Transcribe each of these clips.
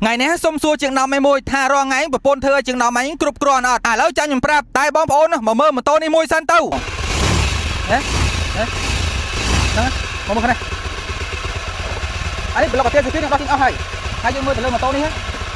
ថ្ងៃនេះសុំសួរជាងដំឯមួយថារាល់ថ្ងៃប្រពន្ធធ្វើឲ្យជាងដំឯងគ្រប់គ្រាន់អត់ឥឡូវចាំខ្ញុំប្រាប់តែបងប្អូនមកមើលម៉ូតូនេះមួយសិនទៅហេហេហ្នឹងមកមើលខាងនេះអានេះប្លុកកាទៀសពីនេះដោះចេញអស់ហើយហើយយើងមើលទៅលើម៉ូតូនេះ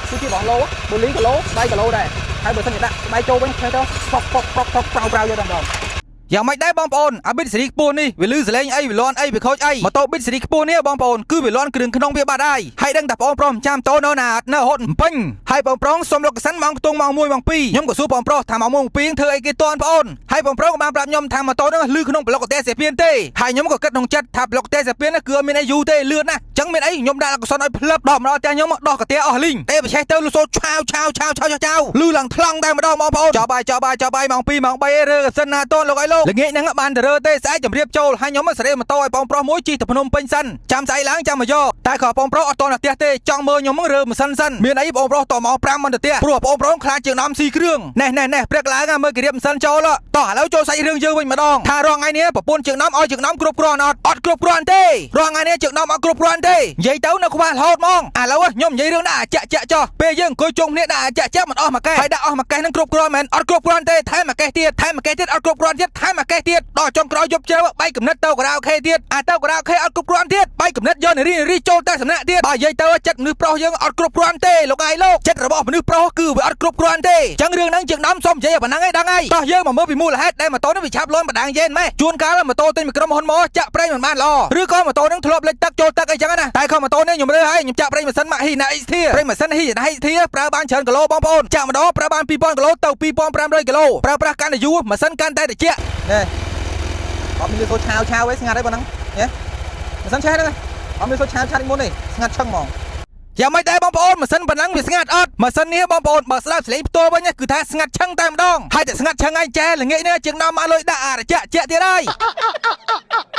គឺជារបស់ឡូបូលីគីឡូស្បែកគីឡូដែរហើយបើសិនជាដាក់ស្បែកចូលវិញឃើញទៅប៉ុកប៉ុកប៉ុកប៉ុកប្រៅប្រៅយកតែម្ដងយ៉ាងម៉េចដែរបងប្អូនអាប៊ីតសេរីខ្ពស់នេះវាលឺសលេងអីវាលន់អីវាខូចអីម៉ូតូប៊ីតសេរីខ្ពស់នេះបងប្អូនគឺវាលន់គ្រឿងក្នុងវាបាត់ហើយហើយដឹងតែបងប្រុសម្ចាំតូនៅណានៅរហូតពេញហើយបងប្រុសសុំលោកកសិនម៉ោងខ្ទង់ម៉ោង1ម៉ោង2ខ្ញុំក៏សួរបងប្រុសថាម៉ោង1ម៉ោង2ធ្វើអីគេតន់បងប្អូនហើយបងប្រុសក៏បានប្រាប់ខ្ញុំថាម៉ូតូហ្នឹងលឺក្នុងប្លុកកតេសេពៀនទេហើយខ្ញុំក៏គិតក្នុងចិត្តថាប្លុកកតេសេពៀនគឺអត់មានអីយូរទេលឿនណាស់ចឹងមានអីខ្ញុំដាក់កសិនឲ្យផ្លឹបដល់មកដល់ផ្ទះខ្ញុំដោះកាទៀអស់លីងទេបច្ចេះទៅលឺសូរឆាវឆាវឆាវឆាវឆាវលឺឡើងថ្លង់តែម្ដងបងប្អូនចប់ហើយចប់ហើយចប់ហើយម៉ោង2ម៉ោង3រើកសិនណាតន់លោកអីលោកល្ងាចហ្នឹងបានទៅរើទេស្អែកជម្រាបចូលហើយខ្ញុំសេរីម៉ូតូឲ្យបងប្រុសមួយជិះទៅភ្នំពេញសិនចាំស្អែកឡើងចាំមកយកតែក៏បងប្រុសអត់តន់ដល់ផ្ទះទេចង់មើលខ្ញុំហ្នឹងរើម៉ាស៊ីនសិនមានអីបងប្រុសតម៉ោង5មិនទៅផ្ទះព្រោះបងប្រុសខ្លាចជាងដំស៊ីគ្រឿងណែណែណែព្រឹកឡើងមើលគេរៀបម៉ាស៊ីនចូលតោះឥឡូវចូលសាច់រឿងយើងវិញម្ដងថារងថ្ងៃនេះប្រពន្ធជាងដំឲ្យជាងដំគ្រប់គ្រាន់អត់អត់គ្រប់គ្រាន់ទេរងថ្ងៃនេះជាងដំអត់គ្រប់គ្រាន់ទេនិយាយទៅនៅខ្វះរហូតហ្មងឥឡូវខ្ញុំនិយាយរឿងដាក់អាចាក់ចាក់ចោះពេលយើងអង្គុយជុំគ្នាដាក់អាចាក់ចាក់មិនអស់មួយកេះហើយដាក់អស់មួយកេះហ្នឹងគ្រប់គ្រាន់មែនអត់គ្រប់គ្រាន់ទេថែមមួយកេះទៀតថែមមួយកេះទៀតអត់គ្រប់គ្រាន់ទៀតថែមមួយកេះទៀតដល់ចុងក្រោយយប់ជ្រៅបែកកំណត់ទៅការ៉ាអូខេទៀតអាទៅការ៉ាអូខេអត់គ្រប់គ្រាន់ទៀតបែកកំណត់យកនារីនារីចូលតែសំណាក់ទៀតបើនិយាយទៅចិត្តមនុស្សប្រុសយើងអត់គ្រប់គ្រាន់ទេលោកឯងលោកចិត្តរបស់មនុស្សប្រុសគឺវាអត់គ្រប់គ្រាន់ទេចឹងរឿងហ្នឹងជាងដំសុំនិយាយប៉ុណ្ណឹងឯងដឹងហើយតោះយើងមកមើលពីមូលហេតុដែលម៉ូតូនេះវាឆាប់លន់បដាងយេនម៉េះជួនកាលម៉ូតូទិញពីក្រុមហ៊ុនមកចាក់ប្រេងមិនបានល្អឬក៏ម៉ូតូហ្នឹងធ្លាប់លិចទឹកចូលទឹកអីចឹងណាតែខំម៉ូតូនេះខ្ញុំរើហើយខ្ញុំចាក់ប្រេងម៉ាស៊ីនម៉ាក់ហ៊ីណាអ៊ីធាប្រេងម៉ាស៊ីនហ៊ីណាអ៊ីធាប្រើបានច្រើនគីឡូបងប្អូនចាក់ម្ដងប្រើបាន2000គីឡូទៅ2500គីឡូប្រើប្រាស់កាន់តែយូរម៉ាស៊ីនកាន់តែត្រជាក់នេះអត់មានលឺសូរឆាវឆាវអីស្ងាត់អីប៉ុណ្ណឹងញ៉េម៉ាស៊ីនឆេះហ្នឹងអត់មានសូរឆាវឆាវមុនទេស្ងាត់ឆឹងហ្មងយ៉ាងម៉េចដែរបងប្អូនម៉ាស៊ីនប៉ុណ្ណឹងវាស្ងាត់អត់ម៉ាស៊ីននេះបងប្អូនបើស្ដាប់សលេងផ្ទាល់វិញគឺថាស្ងាត់ឆឹងតែម្ដងហើយតែស្ងាត់ឆឹងឯងចែល្ងាចនេះជាងដំមកលុយដាក់អារជាក់ជាក់ទៀតហើយ។